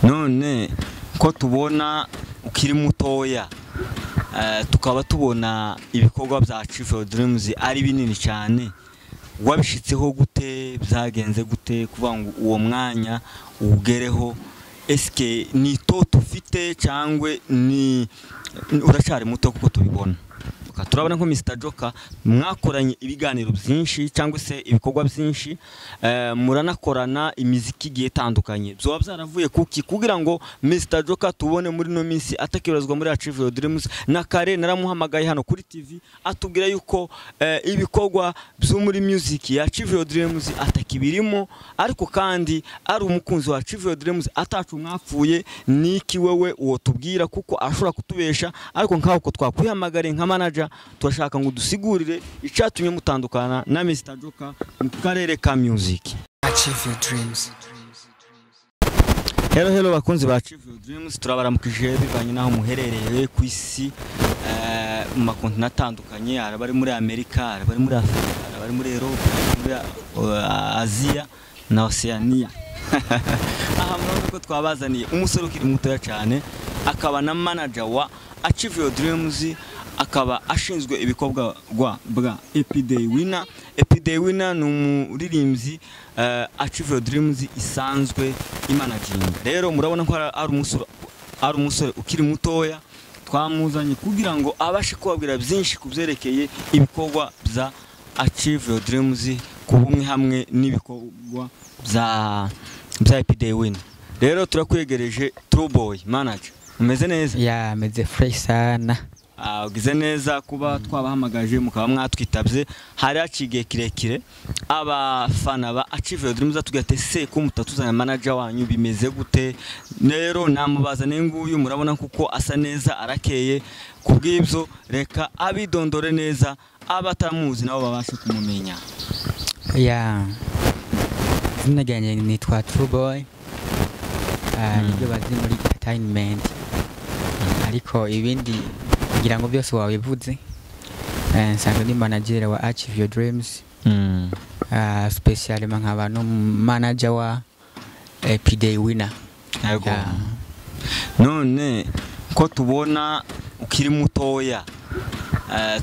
None ko tubona ukiri mutoya, tukaba tubona ibikorwa bya Achieve Your Dreams ari binini cyane, wabishitseho gute? Byagenze gute kuvuga ngo uwo mwanya ugereho? Eske ni toto ufite cyangwa ni uracyari muto kuko tubibona? Turabona ko Mr Joker mwakoranye ibiganiro byinshi cyangwa se ibikorwa byinshi, muranakorana imiziki igiye itandukanye. Byoba byaravuye kuki kugira ngo Mr Joker tubone muri no minsi atakibarizwa muri Achieve Your Dreams? Na kare naramuhamagaye hano kuri TV atubwira yuko ibikorwa byo muri music ya Achieve Your Dreams atakibirimo, ariko kandi ari umukunzi wa Achieve Your Dreams, atacu mwapfuye. Niki wewe uwo tubwira, kuko ashobora kutubesha, ariko nkaho ko twakwihamagare nka manager, turashaka ngo dusigurire icyatumye mutandukana na Mr Joker mu karere ka music. Achieve Your Dreams. Hello hello bakunzi ba Achieve Your Dreams, turabaramukije bivanye naho muherereye ku isi, mu makontinent atandukanye, hari abari muri Amerika, hari abari muri Afurika, hari abari muri Europe, muri Aziya na Oceania. Aha murabona ko twabazaniye umusore ukiri mutoya cyane, akaba na manager wa Achieve Your Dreams, akaba ashinzwe ibikorwa bwa Epiday Winner. Epiday Winner ni umuririmbyi Achieve Your Dreams isanzwe imanaginga. Rero murabona ko ari umusore ukiri mutoya, twamuzanye kugira ngo abashe kubabwira byinshi kubyerekeye ibikorwa bya Achieve Your Dreams ku bumwe hamwe n'ibikorwa bya Epiday Winner. Rero turakwegereje True Boy manager, umeze neza? Ya, meze fresh sana. Ugize neza kuba twabahamagaje mukaba mwatwitabye. Hari haciye igihe kirekire abafana ba Achieve Your Dreams batubwira se ko mutatuzanya manager wanyu, bimeze gute? Rero namubaza nguyu, murabona kuko asa neza, arakeye. Kubw'ibyo reka abidondore neza, abatamuzi nabo babashe kumumenya. Ya, izina ryanjye nitwa True Boy, nibyo bazi muri entertainment, ariko ibindi ngira ngo byose wabivuze. Nsanzwe ni manager wa Achieve Your Dreams, spécialement nkaba no manager wa Epiday Winner. Yego. None ko tubona ukiri mutoya,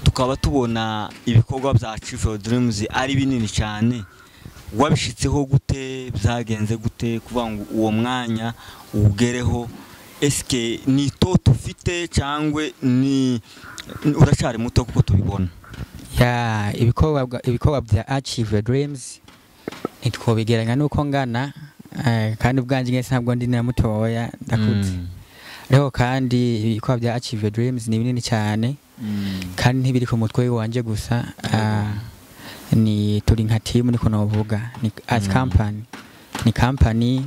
tukaba tubona ibikorwa bya Achieve Your Dreams ari binini cyane, wabishitseho gute? Byagenze gute kuvuga ngo uwo mwanya ugereho? Eske ni toto ufite cyangwa ni uracyari muto kuko tubibona? Ya, ibikorwa bya Achieve Your Dreams ntitwobigeranya nuko ngana, kandi ubwanjye ngese ntabwo ndi na mutoya, ndakuze. Ariko kandi ibikorwa bya Achieve Your Dreams ni binini cyane, kandi ntibiri ku mutwe wanje gusa, ni turi nka team, niko novuga, ni as company, ni company.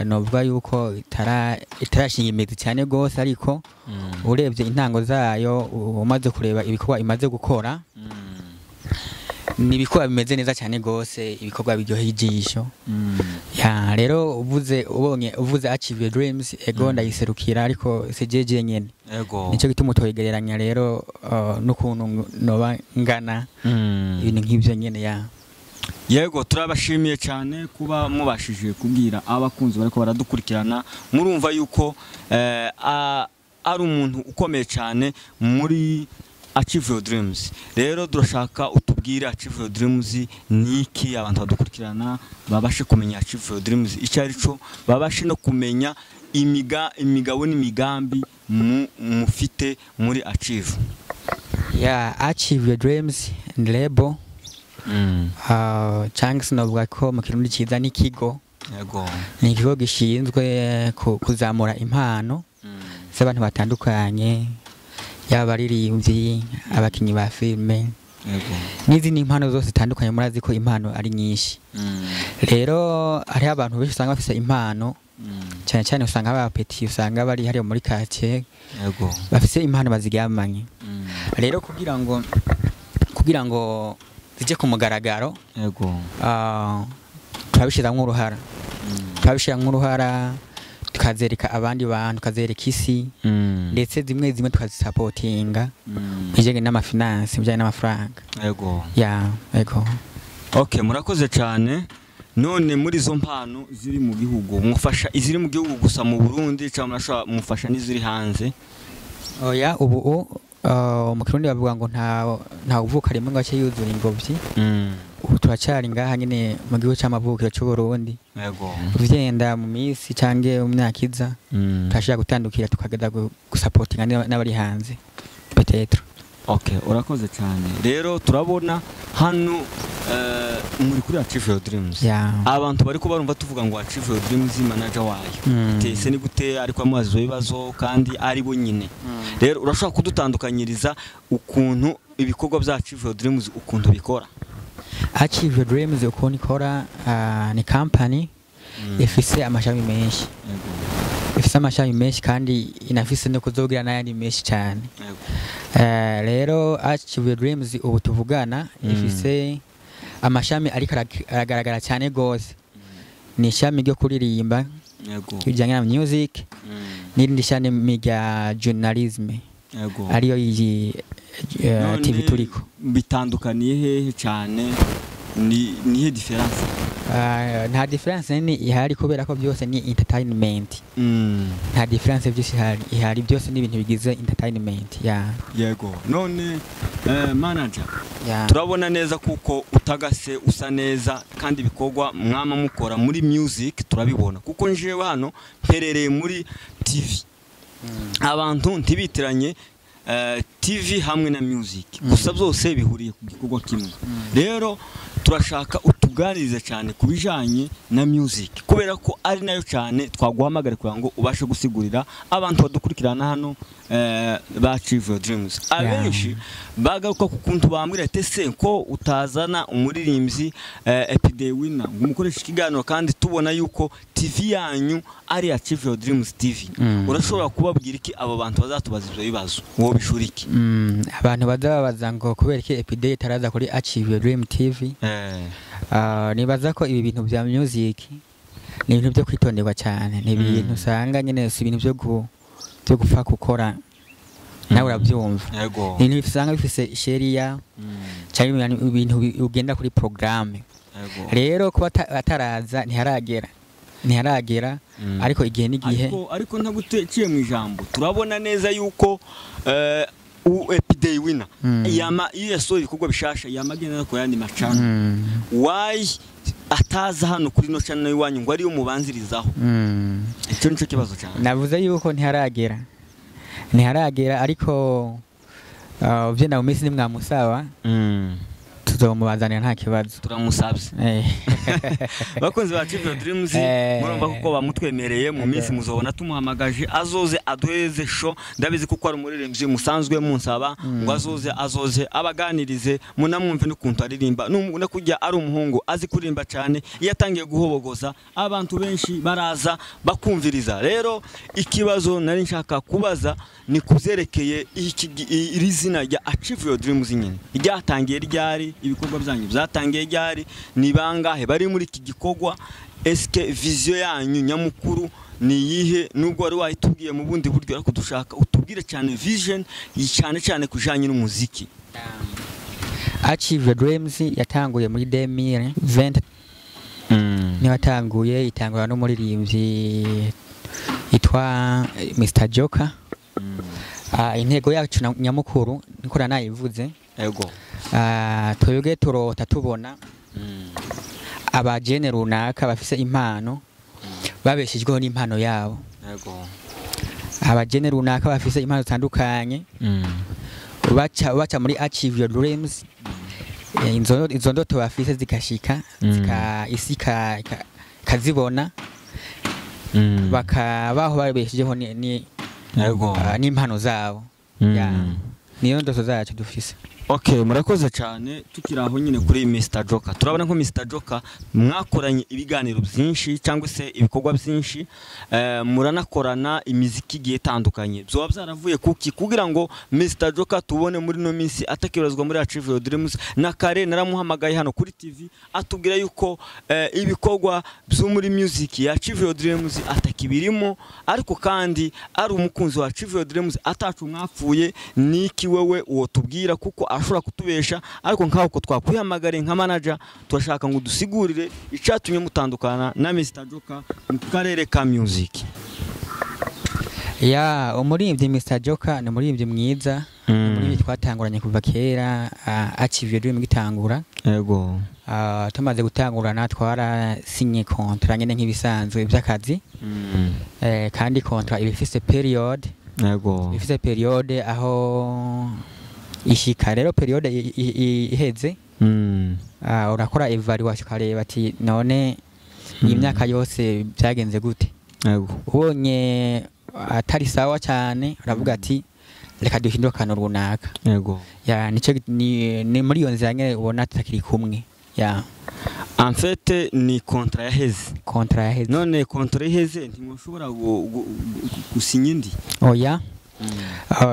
Novuga yuko itarashinga imizi cyane gose, ariko urebye intango zayo, umaze kureba ibikorwa imaze gukora, ni ibikorwa bimeze neza cyane gose, ibikorwa biryoheye ijisho. Ya, rero uvuze ubonye uvuze Achieve Your Dreams, ego, ndayiserukira, ariko si jeje nyene. Nicyo gituma utoyigereranya rero n'ukuntu noba ngana, ibintu nk'ibyo nyene, ya. Yego, turabashimiye cyane kuba mubashije kubwira abakunzi bariko baradukurikirana. Murumva yuko ari umuntu ukomeye cyane muri Achieve Your Dreams. Rero turashaka utubwire Achieve Your Dreams ni iki, abantu badukurikirana babashe kumenya Achieve Your Dreams icyo ari cyo, babashe no kumenya imigabo n'imigambi mufite muri Achieve. Ya, Achieve Your Dreams ni label, cyangwa se novuga ko mu Kirundi cyiza n'ikigo. Ni ikigo gishinzwe kuzamura impano z'abantu batandukanye, yaba abaririmbyi, abakinnyi ba filime n'izindi mpano zose zitandukanye. Murazi ko impano ari nyinshi. Rero hariho abantu benshi usanga bafise impano, cyane cyane usanga aba petits, usanga bari hariya muri quartier, bafise impano bazigamanye. Rero kugira ngo zije ku mugaragaro, turabishiramwo uruhara, tukazereka abandi bantu, tukazereka isi, ndetse zimwe zimwe tukazisapotinga bijyanye n'ama finance, bijyanye n'amafaranga. Ya, ego. Okay, murakoze cyane. None muri izo mpano ziri mu gihugu mufasha iziri mu gihugu gusa mu Burundi cyangwa mufasha n'iziri hanze? Oya, ubu mu Kirundi bavuga ngo nta uvuka rimwe ngo ace yuzura ingobyi. Ubu turacyari ngaha nyine mu gihugu c'amavukiro c'u Burundi. Yego. Ugenda mu minsi canke mu myaka iza turashobora gutandukira tukagenda gusapotinga n'abari hanze peut-être. Okay, urakoze cyane. Rero turabona hano muri kuri Achieve Your Dreams. Abantu bariko barumva tuvuga ngo Achieve Your Dreams manager wayo. Tese ni gute ariko amazi ibibazo kandi ari bo nyine. Rero urashobora kudutandukanyiriza ukuntu ibikorwa bya Achieve Your Dreams ukuntu bikora? Achieve Your Dreams ukuntu ikora, ni company ifise amashami menshi. Ifise amashami menshi kandi inafise no kuzogira n'ayandi menshi cyane. Rero Achieve Your Dreams ubu tuvugana ifise amashami ariko aragaragara cyane gose. Ni ishami ryo kuririmba bijyanye na music, n'irindi shami rya journalism ariyo iyi TV turiko. Bitandukaniye hehe cyane? Ni nihe difference? Nta difference nini ihari kubera ko byose ni entertainment. Nta difference byose ihari, byose ni ibintu bigize entertainment. Yego. None manager, turabona neza kuko utagase usa neza kandi ibikorwa mwama mukora muri music turabibona, kuko njewe hano mperereye muri TV. Abantu ntibitiranye TV hamwe na music, gusa byose bihuriye ku gikorwa kimwe. Rero turashaka utuganirize cyane kubijanye na music, kubera ko ari nayo cyane twaguhamagara kugira ngo ubashe gusigurira abantu badukurikirana hano ba Achieve Your Dreams. Abenshi bagaruka ku kuntu bambwira ati se ko utazana umuririmbyi Epidey Winner ngo umukoreshe ikiganiro kandi tubona yuko TV yanyu ari Achieve Your Dreams TV. Urashobora kubabwira iki abo bantu bazatubaza ibyo bibazo? Wowe bishura iki? Abantu bazababaza ngo kubera iki Epidey itaraza kuri Achieve Your Dream TV? Nibaza ko ibi bintu bya music ni ibintu byo kwitonderwa cyane, ni ibintu usanga nyine si ibintu byo gupfa gukora nawe urabyumva. Ni ibintu usanga bifise sheria cyangwa ibintu ugenda kuri programme. Rero kuba ataraza ntiharagera ariko igihe n'igihe. Ariko ntaguteciye mu ijambo, turabona neza yuko Epidey Winner yama iyo yasohoye ibikorwa bishasha yamagenda ko yandi macana. Why ataza hano kuri no channel iwanyu ngo ariyo mubanzirizaho? Icyo nico kibazo cyane. Navuze yuko ntiharagera ariko ugenda mu minsi nimwamusaba tuzomubazanira nta kibazo. Turamusabye. Bakunzi ba Achieve Your Dreams, murumva kuko bamutwemereye mu minsi muzobona tumuhamagaje azoze aduheze show. Ndabizi kuko ari umuririmbyi musanzwe munsaba ngo azoze abaganirize munamwumve n'ukuntu aririmba, no kujya ari umuhungu azi kuririmba cyane. Iyo atangiye guhobogoza abantu benshi baraza bakumviriza. Rero ikibazo nari nshaka kubaza ni kuzerekeye iri zina rya Achieve Your Dreams nyine ryatangiye ryari, ibikorwa byanyu byatangiye ryari, ni bangahe bari muri iki gikorwa, eske vision yanyu nyamukuru ni yihe? Nubwo wari wayitubwiye mu bundi buryo ariko dushaka utubwire cyane vision cyane cyane kujanye n'umuziki. Achieve Your Dreams yatanguye muri 2020. Niho yatanguye, itangura n'umuririmbyi yitwa Mr Joker. Intego yacu nyamukuru niko nayivuze. Yego. Twebwe turota tubona abajene runaka bafise impano babeshejweho n'impano yabo. Yego. Abajene runaka bafise impano zitandukanye baca muri Achieve Your Dreams, izo ndoto bafise zikashika, isi kazibona, bakabaho babeshejeho n'impano zabo. Niyo ndoto zacu dufise. Okay, murakoze cyane. Tukiri aho nyine kuri Mr Joker, turabona ko Mr Joker mwakoranye ibiganiro byinshi cyangwa se ibikorwa byinshi, muranakorana imiziki igiye itandukanye. Byoba byaravuye kuki kugira ngo Mr Joker tubone muri no minsi atakibarizwa muri Achieve Your Dreams? Na kare naramuhamagaye hano kuri TV atubwira yuko ibikorwa byo muri music ya Achieve Your Dreams atakibirimo, ariko kandi ari umukunzi wa Achieve Your Dreams atacu mwapfuye. Niki wewe uwo tubwira kuko Arashobora kutubesha, ariko nkaho ko twakwihamagare nka manager, turashaka ngo dusigurire icatumye mutandukana na Mr Joker mu karere ka music. Ya, umuririmbyi Mr Joker ni umuririmbyi mwiza, umuririmbyi twatanguranye kuva kera, Achieve Your Dream gitangura. Tumaze gutangurana twarasinye contrat nyene nk'ibisanzwe by'akazi. Kandi contrat iba ifise période. Ifise période aho ishika. Rero période iheze, urakora évaluation, ukareba ati none iyi myaka yose byagenze gute? Ubonye atari sawa cyane, uravuga ati reka duhindure akantu runaka. Ya, nico ni muri iyo nzira nyene ubona tutakiri kumwe, ya. En fait ni contrat yaheze. Contrat yaheze. None contrat iheze ntimushobora gusinya indi? Oya.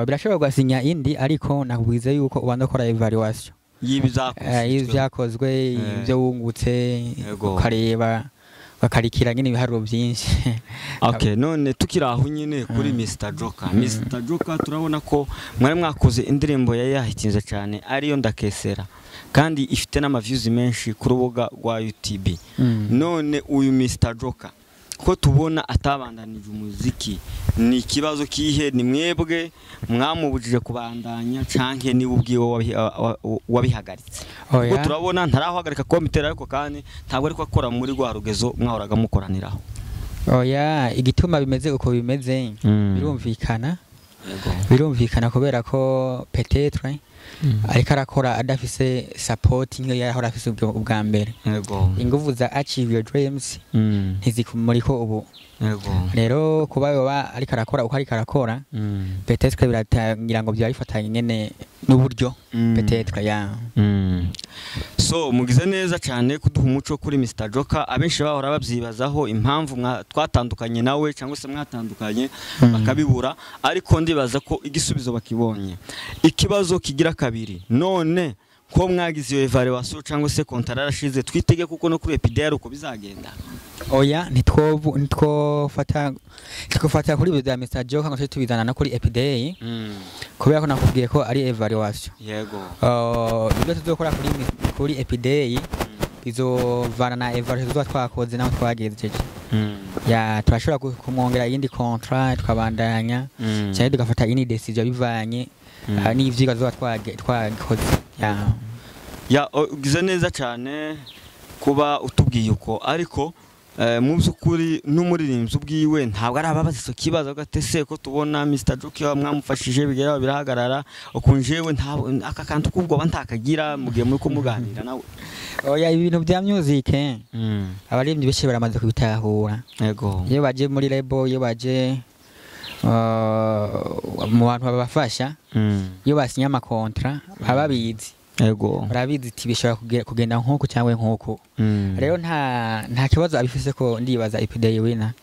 Birashobora gusinya indi, ariko nakubwiza yuko ubanza gukora évaluation y'ibyakozwe. Y'ibyakozwe, ibyo wungutse, ukareba, bakarikira nyine ibiharuro byinshi. Okay, none tukiri aho nyine kuri Mr Joker. Mr Joker turabona ko mwari mwakoze indirimbo yari yahitinze cyane, ariyo Ndakesera, kandi ifite n'ama views menshi ku rubuga rwa YouTube. None uyu Mr Joker ko tubona atabandanije umuziki, ni ikibazo kihe? Ni mwebwe mwamubujije kubandanya, canke niwe ubwiwe wabihagaritse? Kuko Oya. turabona ntarahagarika komitera, ariko kandi ntabwo ariko akora muri rwa rugezo mwahoraga mukoraniraho. Oya, igituma bimeze uko bimeze birumvikana. Birumvikana kubera ko peut-être ariko arakora adafise support nk'iyo yahora afise ubwa mbere. Inguvu za Achieve Your Dreams ntizikumuriko ubu. Rero kuba yoba ariko arakora uko ariko arakora, peut-être biratangira ngo byaba bifatanye nyene n'uburyo, peut-être, ya. So mugize neza cyane kuduha umuco kuri Mr Joker. Abenshi bahora babyibazaho impamvu twatandukanye nawe cyangwa se mwatandukanye, bakabibura, ariko ndibaza ko igisubizo bakibonye. Ikibazo kigira kabiri: none ko mwagize iyo évaluation cyangwa se contrat yarashize, twitege kuko no kuri EPDR uko bizagenda? Oya, ntitwovu ntitwofata twofata kuri ibyo bya Mr Joker ngo tujye tubizana no kuri EPDA, kubera ko nakubwiye ko ari évaluation. Ibyo tuzokora kuri EPDA bizovana na évaluation tuzoba twakoze naho twagejeje. Ya, turashobora kumwongera iyindi contrat tukabandanya, cyangwa tugafata iyindi décision bivanye n'ivyigwa tuzoba twakoze, ya. Ya, ugize neza cyane kuba utubwiye uko, ariko mu by'ukuri n'umuririmbyi ubwiwe ntabwo ari ababaza icyo kibazo gatese ko tubona Mr Joker mwamufashije bigeraho birahagarara ukunjewe, ntabwo aka kantu k'ubwoba ntakagira mu gihe muri kumuganira nawe? Oya, ibintu bya music, abaririmbyi benshi baramaze kubitahura. Iyo baje muri label, iyo baje mu bantu babafasha, iyo basinye ama contrat baba babizi. Barabizi iti bishobora kugenda nk'uku cyangwa nk'uku. Rero nta kibazo abifise ko ndibaza EPDA winner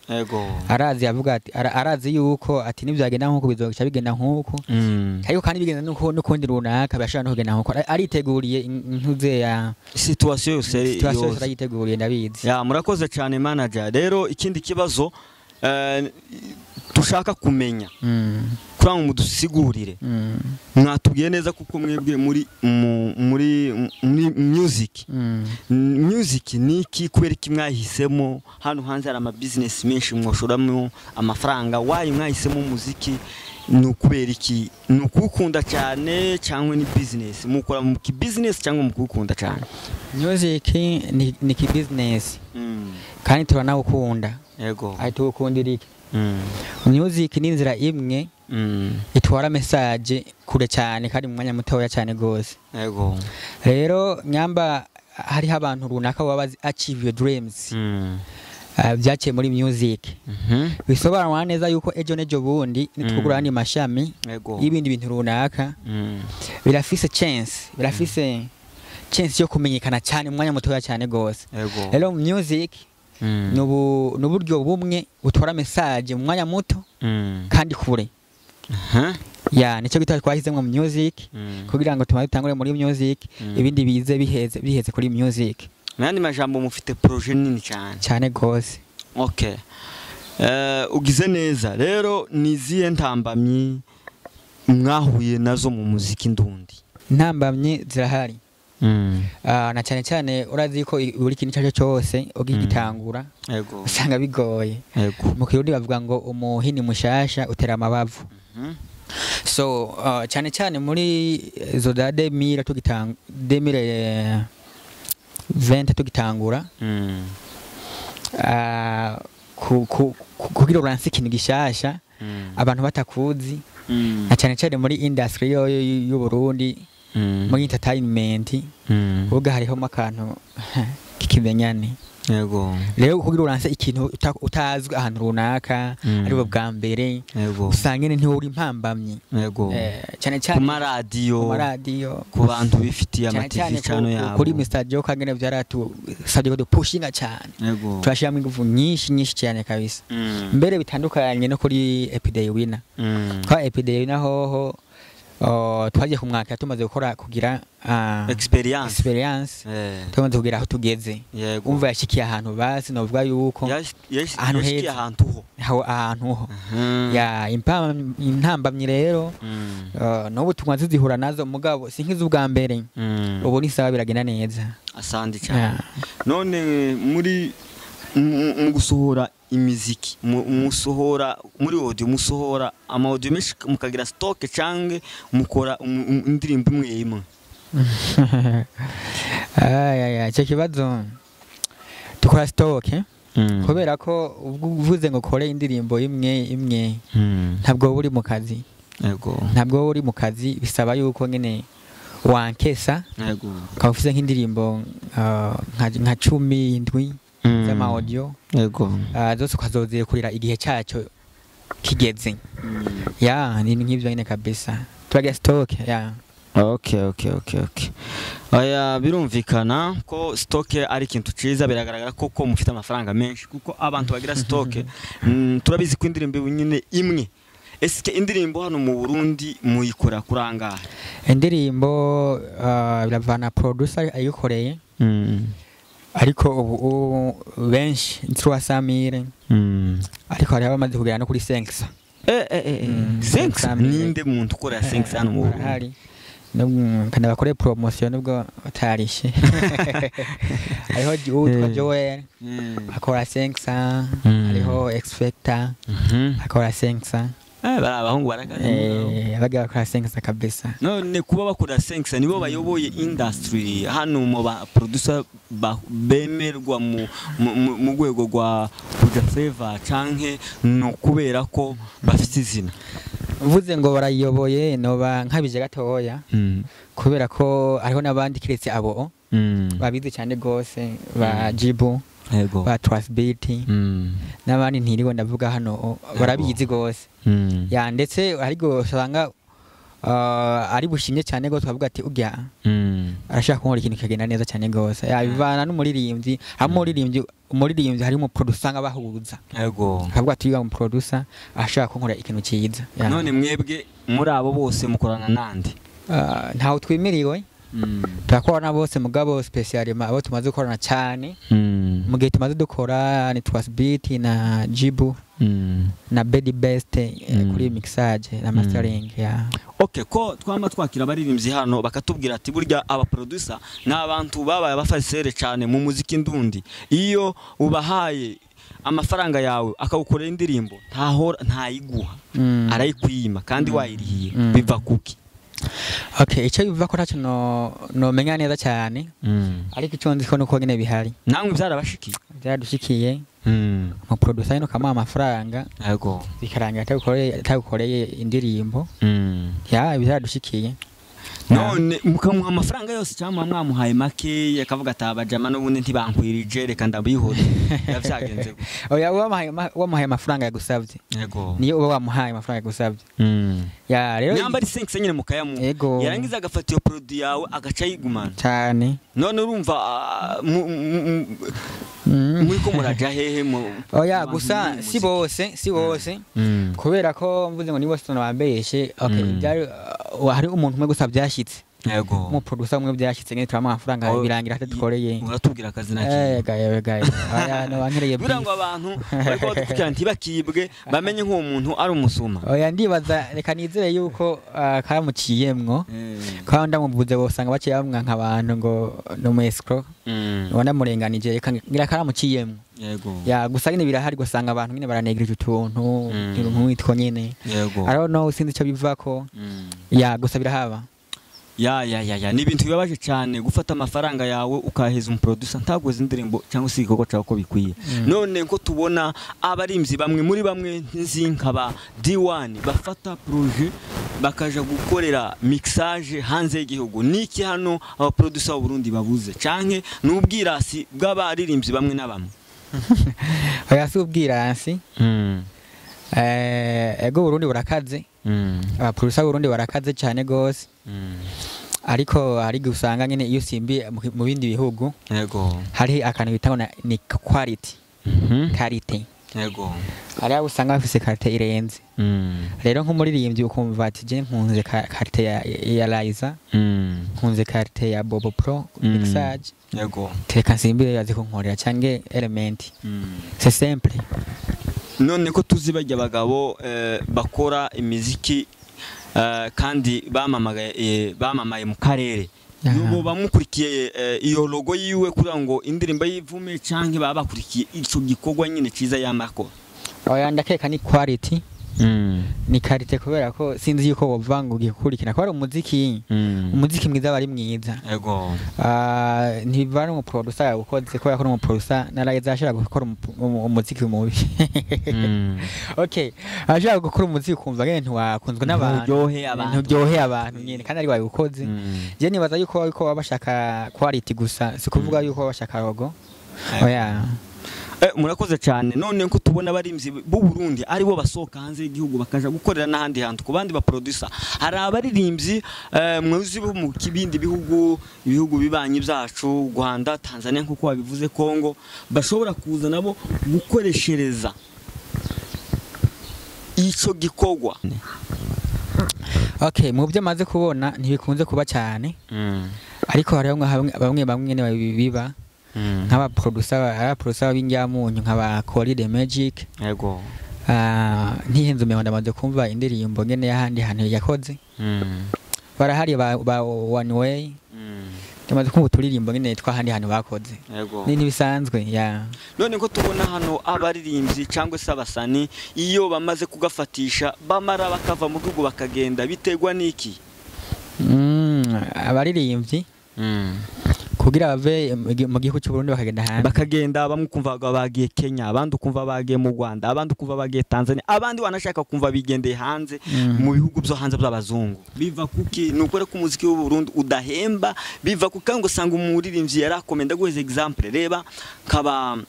arazi, avuga ati arazi yuko ati nibyagenda nk'uku bizoca bigenda nk'uku, ariko kandi bigenda nuko n'ukundi runaka birashobora no kugenda nk'uko. Ariteguriye intuze ya Situation yose. Situation yose Yose. arayiteguriye, ndabizi. Ya, murakoze cyane manager. Rero ikindi kibazo dushaka kumenya, kugira ngo mudusigurire, mwatubwiye neza kuko mwebwe muri muri music, music ni iki? Kubera iki mwahisemo? Hano hanze hari ama business menshi mwoshoramo amafaranga, wayi mwahisemo umuziki? Ni ukubera iki? Ni ukuwukunda cyane cyangwa ni business mukora mu ki business cyangwa mu kuwukunda cyane? Music ni ki business, kandi turanawukunda. Aho tuwukundira iki? Music ni inzira imwe itwara message kure cyane kandi mu mwanya mutoya cyane gose. Rero nyamba hariho abantu runaka baba bazi Achieve Your Dreams, byaciye muri music, bisobanura neza yuko ejo n'ejo bundi nitwugura andi mashami y'ibindi bintu runaka, birafise chance yo kumenyekana cyane mu mwanya mutoya cyane gose. Rero music ni uburyo bumwe butwara message mu mwanya muto kandi kure. Ya, nicyo gituma twahisemo music, kugira ngo tumaze dutangure muri music, ibindi bize biheze kuri music. Mu yandi majambo mufite projet nini cyane. Cyane gose. Okay. Ugize neza. Rero ni izihe ntambamyi mwahuye nazo mu muziki ndundi? Intambamyi zirahari. Na cyane cyane urazi ko buri kintu icyo ari cyo cyose ugitangura usanga bigoye. Mu Kirundi bavuga ngo umuhini mushasha utera amabavu. So cyane cyane muri izo za 2000 tugitanga 2020 tugitangura, kugira uranse ikintu gishasha abantu batakuzi, na cyane cyane muri industry y'u Burundi, muri entertainment, ubuga harihamo akantu k'ikimenyane. Rero kugira uranse ikintu utazwi ahantu runaka, aribwo bwa mbere, usanga nyine ntiwuri impambamyi. Cyane Ku cyane maradiyo, ku maradiyo, ku bantu bifitiye cyane ama TV cyane channel yabo. Kuri Mr Joker nyine byaratusabye ko dupushinga cyane, turashyiramo ingufu nyinshi nyinshi cyane kabisa, mbere bitandukanye no kuri Epiday Winner. Kwa Epiday Winner hoho, twagiye kumwaka tumaze gukora kugira Experience. experience, tumaze kugera aho tugeze. Umva, yashikiye ahantu basi novuga yuko ahantu Yashikiye heza. ahantu ho. Aho ahantu ho ya intambamyi rero, n'ubu tunywa zizihura nazo, mugabo si nk'iz'ubwa mbere. Ubu ni sawa, biragenda neza. Asante cyane. None muri mu gusohora imiziki, musohora muri audio, musohora ama audio menshi mukagira stock, canke mukora indirimbo imwe imwe? Ay, ay, ay, icyo kibazo, dukora stock, kubera ko ubwo uvuze ngo kore indirimbo imwe imwe, ntabwo wowe uri mu kazi. Ntabwo wowe uri mu kazi, bisaba yuko nyine wankesa, ukaba ufite nk'indirimbo nka 17 z'ama audio, zose ukazozikurira igihe cyacyo kigeze. Ya, ni nk'ibyo nyine kabisa, turagira stock ya. Okay. Aya, birumvikana ko stock ari ikintu ciza. Biragaragara ko mufite amafaranga menshi, kuko abantu bagira stock, turabizi ko indirimbo nyine imwe. Eske indirimbo hano mu Burundi muyikora kurangahe? Indirimbo biravana producer ayikoreye, ariko ubu benshi 300 mille, ariko hariho abamaze kugera no kuri 5. 5? 500 mille. Ninde muntu ukora 5 hano mu Burundi? Barahari. Kandi bakore promotion nubwo batarishe. Hariho uwitwa Joel akora 5, hariho Expector akora 5. Bari abahungu barakaze. Abaga bakora 5 kabisa. None kuba bakora 5, nibo bayoboye industry hano mu ba producer bemerwa mu rwego rwa Buja Flavor, canke no kubera ko bafite izina? Mvuze ngo barayiyoboye noba nkabije gatoya, kubera ko hariho n'abandi kiretse abo babizi cyane gose, ba Jibu, ba Trustbeat, n'abandi ntiriwe ndavuga hano, barabizi gose. Ya, ndetse ariko usanga ari bushimye cyane gose, bavuga ati urya arashaka kunkora ikintu kikagenda neza cyane gose. Ya, bivana n'umuririmbyi. Hamwe umuririmbyi hari umu producer usanga bahuza, akavuga ati uyu mu producer ashaka kunkora ikintu cyiza. Ya. None mwebwe muri abo bose mukorana nande? Ntawe twimiriwe, turakorana bose, mugabo spécialement abo tumaze gukorana cyane mu gihe tumaze dukora ni Trustbeat na Jibu na Bedi Best, kuri mixage na mastering ya. Okay, ko twama twakira abaririmbyi hano bakatubwira ati burya aba producer ni abantu babaye abafasere cyane mu muziki ndundi, iyo ubahaye amafaranga yawe akawukorera indirimbo, ntahora ntayiguha, arayikwima kandi wayirihiye. Biva kuki? Okay, icyo biva ko ntacyo no nomenya neza cyane, ariko icyo nzi ko nuko nyine bihari. Namwe byarabashikiye? Byadushikiye, mu producer nyine ukamuha amafaranga, bikarangira atagukoreye indirimbo. Ya, byadushikiye. None mukamuha amafaranga yose, cyangwa mwamuhaye make akavuga ati abajama n'ubundi ntibankwirije, reka ndabihore? Biba byagenze gute? Oya, wamuhaye amafaranga yagusabye. Niyo uba wamuhaye amafaranga yagusabye. Ya, rero Nyamba ari 5 nyine mukayamuha, yarangiza agafata iyo produit yawe agaca yigumana? Cyane. None urumva muri ko muraja hehe mu Oya, mu bantu gusa muri si muziki? bose, si bose, kubera ko mvuze ngo ni bose nabambeshe. Okay, byari hari umuntu umwe gusa byashyitse. Yego. Mu producer umwe byashyitse nyine turamuha amafaranga, Oh, birangira atadukoreye. Uratubwira akazina Eh kiwe? gaye gaye, oya, no bankereye Kugira ngo beef. abantu bariko badukurikirana ntibakibwe, bamenye nk'uwo muntu ari umusuma. Oya, ndibaza, reka nizere yuko kamuciyemwo, kandi ndamuvuze bosanga baciye bamwanka abantu ngo ni umu escroc. Wanamurenganije, reka ngira karamuciyemwo. Ya, gusa nyine birahari, gusanga abantu nyine baranegereje utuntu nk'utwo nyine. I don't know, sinzi icyo bivako. Ya, gusa birahaba. Ya ya ya ya, ni ibintu bibabaje cyane gufata amafaranga yawe ukaheza umuproducer ntaguze indirimbo cyangwa se igikorwa cyawe uko bikwiye. None ko tubona abarimvyi bamwe muri bamwe nzi nkaba D1 bafata projet bakaja gukorera mixage hanze y'igihugu, niki hano abaproducer b'u Burundi babuze, canke n'ubwirasi bw'abaririmbyi bamwe na bamwe? Oya, si ubwirasi. Ego, Burundi burakaze, abaproducer b'Uburundi barakaze cyane gose, ariko hari igihe usanga nyine iyo usimbiye mu bindi bihugu hari akantu bita ngo ni quality, qualité. Hari abo usanga bafise qualité irenze. Rero nk'umuririmbyi ukumva ati je nkunze qualité ya Liza, nkunze qualité ya Bobo Pro mixage, teka nsimbire yazi kunkorera, canke Element. C'est simple. None ko tuzi bajya abagabo bakora imiziki kandi bamamagaye, bamamaye mu karere, yubo bamukurikiye iyo logo yiwe kugira ngo indirimbo yivume, canke baba bakurikiye ico gikorwa nyine ciza yamakora? Oya, ndakeka ni quality, ni qualité, kubera ko sinzi yuko wova ngo ugiye gukurikira, kubera umuziki mwiza aba ari mwiza. Ntibivana umuproducer yawukoze, kubera ko n'umuproducer na Liza ashobora gukora umuziki mubi. Okay, ashobora gukora umuziki ukumva nyene ntiwakunzwe n'abantu. Nturyohe abantu. Nturyohe abantu nyene kandi ari wawukoze. Je nibaza yuko baba bashaka quality gusa, si kuvuga yuko baba bashaka logo, oya. Murakoze cyane. None ko tubona abarimvyi b'u Burundi aribo basohoka hanze y'igihugu bakaja gukorera n'ahandi hantu ku bandi ba producer, hari abaririmbyi muzi bo mu kibindi bihugu, ibihugu bibanyi byacu, Rwanda, Tanzania nkuko wabivuze, Congo, bashobora kuza nabo gukoreshereza ico gikorwa? Okay, mu byo maze kubona ntibikunze kuba cyane, ariko hariho bamwe bamwe nyene biba, nk'abaproducer, abaproducer b'injyamunyu nk'aba Kori the Magic. Ntihenze umengo ndamaze kumva indirimbo nyene y'ahandi hantu yakoze. Barahari ba One Way, ndamaze kumva uturirimbo nyene tw'ahandi hantu bakoze. Ni ntibisanzwe, ya. None ko tubona hano abaririmbyi cyangwa se abasani iyo bamaze kugafatisha bamara bakava mu gihugu bakagenda, biterwa n'iki? Abaririmbyi kugira bave mu gihugu cy'u Burundi bakagenda hanze? Bakagenda, bamwe ukumva bagiye Kenya, abandi ukumva bagiye mu Rwanda, abandi ukumva bagiye Tanzania, abandi wanashaka kumva bigendeye hanze mu bihugu byo hanze by'abazungu. Biva kuki? Ni ukore ko umuziki w'u Burundi udahemba? Biva kuki ngo usanga umuririmbyi yarakomenda? Guheza example, reba nkaba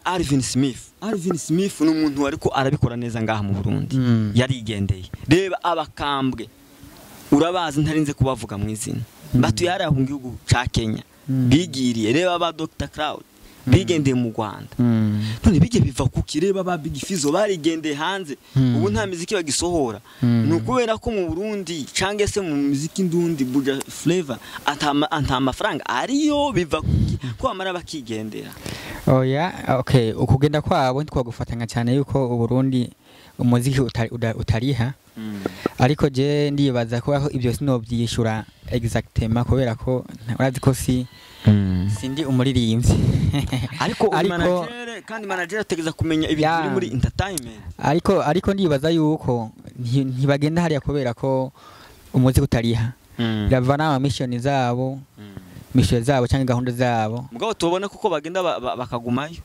Alvin Smith. Alvin Smith ni umuntu ariko arabikora neza ngaha mu Burundi, yarigendeye. Reba abakambwe, urabazi, ntarinze kubavuga mu izina, batuye hariya mu gihugu ca Kenya, bigiriye. Reba ba Dr Cloud bigendeye mu Rwanda. None bijye biva kuki? Reba ba Big Fizzo barigendeye hanze, ubu nta miziki bagisohora. Ni ukubera ko mu Burundi cange se mu muziki ndundi Buja Flavor ata amafaranga ariyo? Biva kuki ko bamara bakigendera? Oya, okay, ukugenda kwabo ntitwagufatanya cyane yuko Uburundi umuziki utariha, ariko je ndibaza ko aho ibyo sinobyishura exactement, kubera ko urazi ko sindi umuririmbyi. Ariko uri manager, kandi manager ategeza kumenya ibintu biri muri entertainment. Ariko ndibaza yuko ntibagenda hariya kubera ko umuziki utariha, birava n'ama mission zabo, mission zabo cyangwa gahunda zabo. Mugabo tubona kuko bagenda bakagumayo.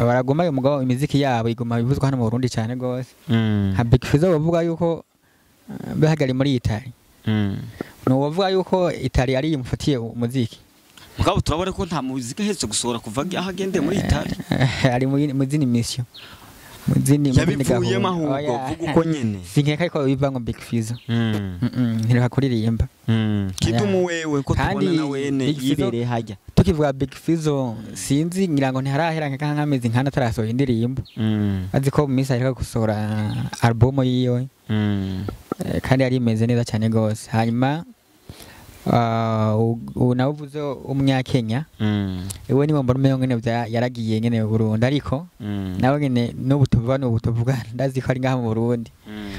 Baragumayo, mugabo imiziki yabo iguma ivuzwa hano mu Burundi cyane gose. Nka Big Fizzo bavuga yuko bahagari muri Italy, ni uwavuga yuko Italy ari imufatiye umuziki. Mugabo turabona ko nta muziki ahetse gusohora kuva aho agendeye muri Italy. Ari mu zindi mission, mu zindi Yabivuyemo gahunda. ahubwo. Oya. Vuga uko nyene. Sinkeka ko biva ngo Big Fizzo ntireka kuririmba. Kidumu wewe ko Kandi tubona na wene Big Fizzo- yibereye hajya. Tukivuga Big Fizzo, sinzi, ngira ngo ntiharahera nk'amezi nk'ane atarasohora indirimbo. Azi ko mu minsi aheruka gusohora album yiwe. Kandi yari imeze neza cyane gose. Hanyuma nawe uvuze umunyakenya, iwe niwe mbona umengo nyene yaragiye nyene mu Burundi, ariko nawe nyene n'ubu tuvuga, n'ubu tuvuga, ndazi ko ari ngaha mu Burundi.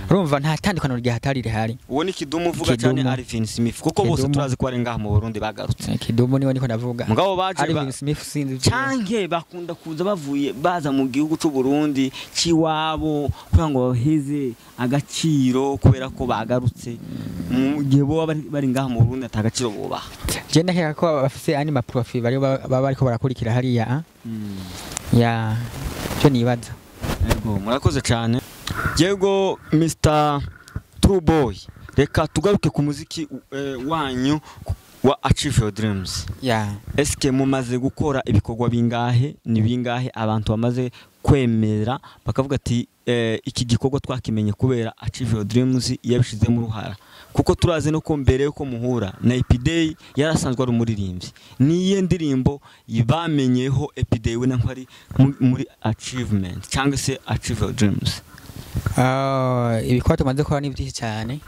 Urumva nta tandukaniro ryahatari rihari. Uwo ni Kidumu uvuga cyane? Kidumu. Alvin Smith, kuko bose Kidumu. turazi ko ari ngaha mu Burundi bagarutse. Kidumu niwe niko ndavuga. Mugabo baje Alvin Smith sinzi ivyo. Canke bakunda kuza bavuye baza mu gihugu c'u Burundi ciwabo kugira ngo baheze agaciro, kubera ko bagarutse mu gihe bo bari ngaha mu Burundi ata gaciro bubaha. Je ndakeka ko bafise andi ma profit bari baba bariko barakurikira hariya, ah? Ya, cyo nibaza. Yego, murakoze cyane. Yego, Mr True Boy, reka tugaruke ku muziki wanyu wa Achieve Your Dreams. Ya. Eske mumaze gukora ibikorwa bingahe? Ni bingahe abantu bamaze kwemera bakavuga ati iki gikorwa twakimenye kubera Achieve Your Dreams yabishizemo uruhara? Kuko turazi no ko mbere yuko muhura na Epiday yarasanzwe ari umuririmbyi. Niye ndirimbo bamenyeho Epiday we na ari muri achievement cyangwa se Achieve Your Dreams? Ibikorwa tumaze gukora ni byinshi cyane.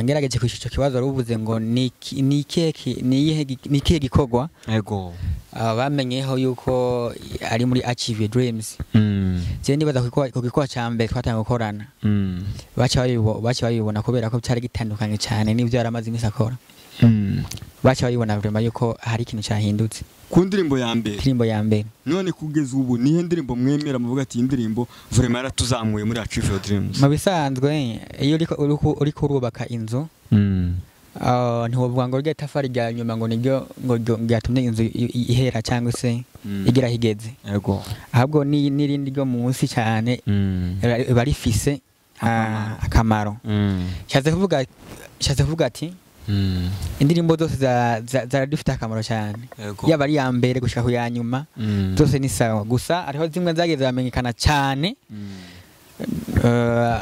Ngerageje kwishyura icyo kibazo wari uvuze ngo ni ikihe gikorwa bamenyeho yuko ari muri Achieve Your Dreams. Je ndibaza ku gikorwa cya mbere twatangiye gukorana, baca babibona kubera ko cyari gitandukanye cyane n'ibyo yari amaze iminsi akora. Baca babibona vraiment yuko hari ikintu cyahindutse. Ku ndirimbo ya mbere? Indirimbo ya mbere. None kugeza ubu nihe ndirimbo mwemera muvuga ati iyi ndirimbo vraiment yaratuzamuye muri Achieve Your Dreams? Mu bisanzwe iyo uriko urubaka inzu, ntiwovuga ngo rya tafari rya nyuma ngo niryo ngo ryatumye inzu ihera cyangwa se igira aho igeze. Ahubwo n'irindi ryo munsi cyane riba rifise akamaro. Nshatse kuvuga ati indirimbo zose zaradufite akamaro cyane, yaba ari iya mbere gushika ku ya nyuma, zose ni sawa. Gusa hariho zimwe zagiye ziramenyekana cyane.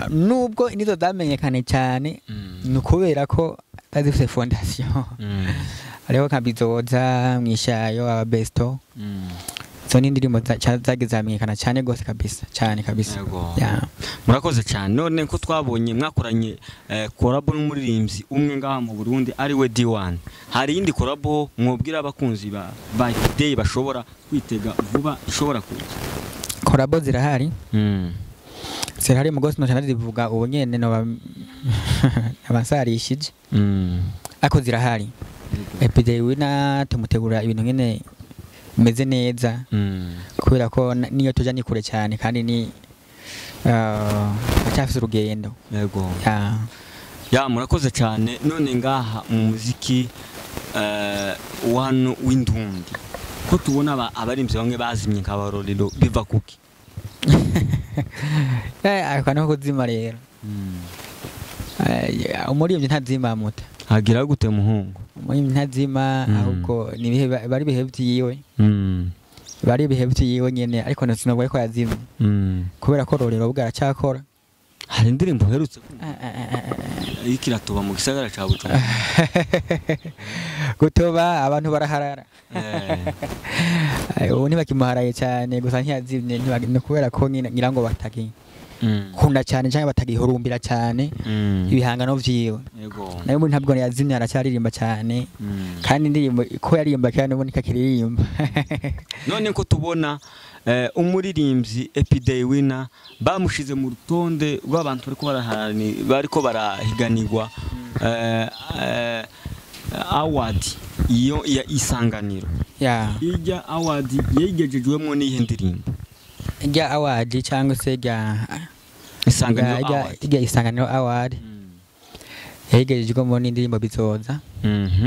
Nubwo nizo zamenyekanye cyane, ni ukubera ko zari zifite fondation. Hariho nka Bizoza, Mwishayo, Ababesto. Izo ni indirimbo zagiye zamenyekana cyane rwose kabisa, cyane kabisa. Ya. Murakoze cyane. None ko twabonye mwakoranye collabo n'umuririmbyi umwe ngaha mu Burundi ari we D1, hari iyindi collabo mwobwira abakunzi ba Day bashobora kwitega vuba ishobora kuza? Collabo zirahari, zirahari mu gose, nocana zivuga ubu nyene noba nabasarishije, ariko zirahari. Epidey Winner tumutegura ibintu nyene bimeze neza, kubera ko niyo tuja ni kure cyane kandi ni acyafise urugendo. Ya. Ya, murakoze cyane. None ngaha mu muziki wano w'indundi ko tubona abarimvyi bamwe bazimye nka Barorero, biva kuki? Ako niko kuzima rero. Umuririmbyi ntazima muta. Hagira gute muhungu? Umuririmbyi ntazima, ahubwo ni ibihe bari ibihe vyiwe, bari ibihe vyiwe nyene, ariko sinovuga ko yazimye, kubera ko Rorero bwo aracyakora. Hari indirimbo uherutse kumva iriko iratuba mu gisagara ca Bujumbura? Gutoba abantu baraharara. Ubu ntibakimuharaye cyane, gusa ntiyazimye, ni kubera ko nyine ngira ngo batagikunda cyane cyangwa batagihurumbira cyane ibihangano vyiwe. Nayo muri ntabwo yazimye, aracyaririmba cyane, kandi indirimbo ko yaririmba kandi ubundi kakiririmba. None ko tubona umuririmbyi Epiday Winner bamushize mu rutonde rw'abantu bariko barahiganirwa award iyo ya Isanganiro, ijya award yigejejwemo n'iyihe ndirimbo? Rya award cyangwa se rya Isanganiro Award. Rya Isanganiro Award yayigejejwemo n'indirimbo Bizoza.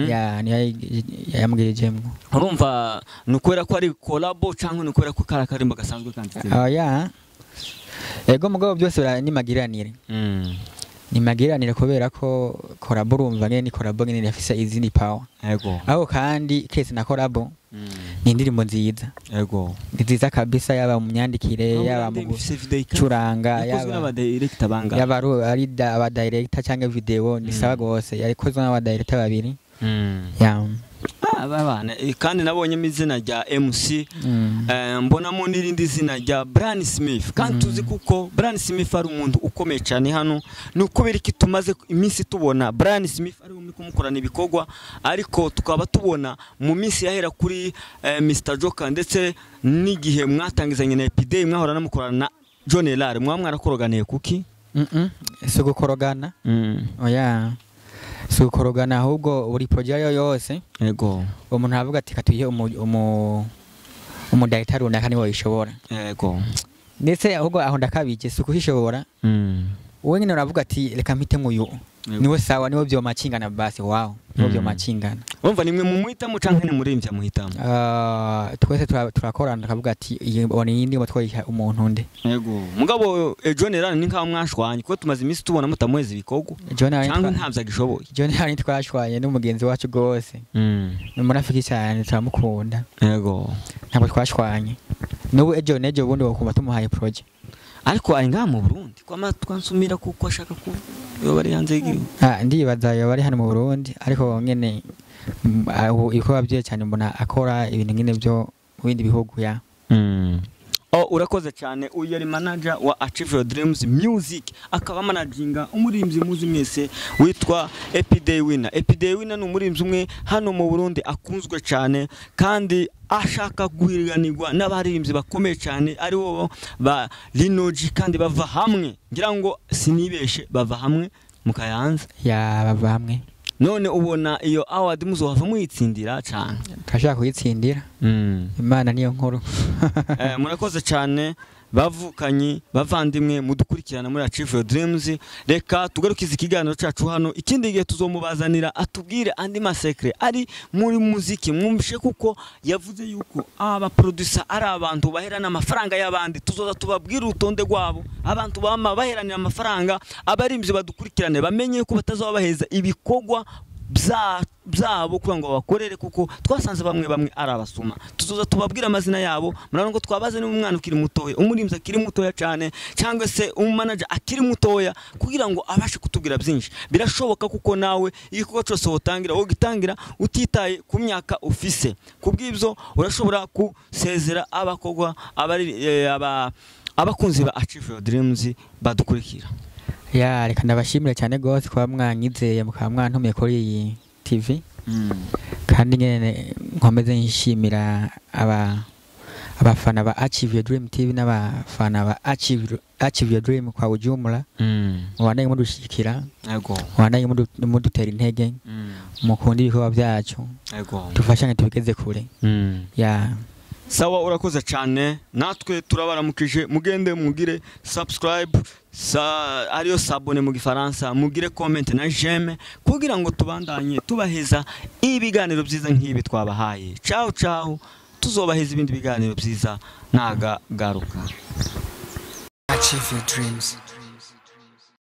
Ya, niyo yamugerejemo. Urumva ni ukubera ko ari collabo cyangwa ni ukubera ko kari akarimbo gasanzwe kanditse? Ya, ego, mugabo byose ni magiranire, ni magiranire, kubera ko collabo urumva nyene ni collabo nyene yafise izindi power. Aho kandi kese na collabo ni indirimbo nziza. Ni nziza kabisa, yaba mu myandikire, yaba mu gucuranga, yakozwe yaba n'aba director banga? Yaba ari aba director cyangwa video, ni sawa gose. Yakozwe n'aba director babiri. Ya. Abana kandi nabonyemo izina rya MC, mbonamo n'irindi zina rya Brian Smith, kandi tuzi kuko Brian Smith ari umuntu ukomeye cyane hano. Ni ukubera iki tumaze iminsi tubona Brian Smith ari muri kumukorana ibikorwa, ariko tukaba tubona mu minsi yahera kuri Mr Joker, ndetse n'igihe mwatangizanye na Epiday mwahora namukorana na John Elare, mwaba mwarakoroganiye kuki? Si gukorogana, oya, si gukorogana, ahubwo buri projet yo yose umuntu aravuga ati katuye umu director runaka niwe wayishobora. Ndetse ahubwo aho ndakabije si ukuhishobora, wowe nyine uravuga ati reka mpitemo uyu, niwe sawa, niwe vyomacingana, basi wow, niwe vyomacingana. Urumva nimwe mumuhitamo canke ni muremvya muhitamo? Twese turakorana tukavuga ati iyi bona iyi ndimo twoyiha umuntu nde. Yego. Mugabo John Elane ni nkaho mwashwanye, kuko tumaze iminsi tubona mutamuheza ibikorwa. John Elane Canke ntavyo agishoboye. John Elane twashwanye n'umugenzi wacu gose. Ni umurafiki cyane, turamukunda. Yego. Ntabwo twashwanye. N'ubu ejo n'ejo bundi wokumva tumuhaye projet. Ariko ari ngaha mu Burundi kwama twansumira kuko ashaka ku yoba ari hanze y'igihugu. Ndibaza yoba ari hano mu Burundi, ariko nyene ibikorwa vyiwe cyane mbona akora ibintu nyene byo mu bindi bihugu ya. Urakoze cyane. Uyu yari manager wa Achieve Your Dreams Music, akaba managinga umurimbyi muzi mwese witwa Epiday Winner. Epiday Winner ni umurimbyi umwe hano mu Burundi akunzwe cyane, kandi ashaka guhiganirwa n'abaririmbyi bakomeye cyane ari bo ba Linoji, kandi bava hamwe, ngira ngo sinibeshe, bava hamwe mu Kayanza. Ya, bava hamwe. None ubona iyo award muzohava muyitsindira cyane? Turashaka kuyitsindira. Imana niyo nkuru. Murakoze cyane bavukanyi, bavandimwe mudukurikirana muri Achieve Your Dreams. Reka tugarukize ikiganiro cyacu hano, ikindi gihe tuzomubazanira atubwire andi masekre ari muri muziki. Mwumvishe kuko yavuze yuko aba producer ari abantu baherana amafaranga y'abandi, tuzoza tubabwira urutonde rwabo, abantu bama baheranira amafaranga. Abarimvyi badukurikirane bamenye ko batazoba baheza ibikorwa byabo kugira ngo babakorere, kuko twasanze bamwe bamwe ari abasuma. Tuzoza tubabwira amazina yabo. Murabona ngo twabaze n'umwana ukiri mutoya, umurimvyi akiri mutoya cyane, cyangwa se umumanager akiri mutoya, kugira ngo abashe kutubwira byinshi. Birashoboka kuko nawe igikorwa cyose wotangira wogitangira utitaye ku myaka ufise. Kubw'ibyo urashobora kusezera abakogwa abari abakunzi ba Achieve Your Dreams badukurikira. Ya, reka ndabashimire cyane gose kuba mwanyizeye mukaba mwantumiye kuri iyi TV. Kandi nyene nkomeze nshimira abafana ba Achieve Your Dream TV n'abafana ba Achieve Your Dream kwa ujumla. Mubandanye mudushikira. Yego. Mubandanye mudutera intege. Mukunde ibikorwa byacu. Yego. Tufashanye tubigeze kure. Ya. Sawa, urakoze cyane. Natwe turabaramukije, mugende mugire subscribe, ariyo sabone mu gifaransa, mugire comment na j'aime kugira ngo tubandanye tubaheza ibiganiro byiza nk'ibi twabahaye. Ciao ciao, tuzobaheza ibindi biganiro byiza nagagaruka. Achieve Your Dreams.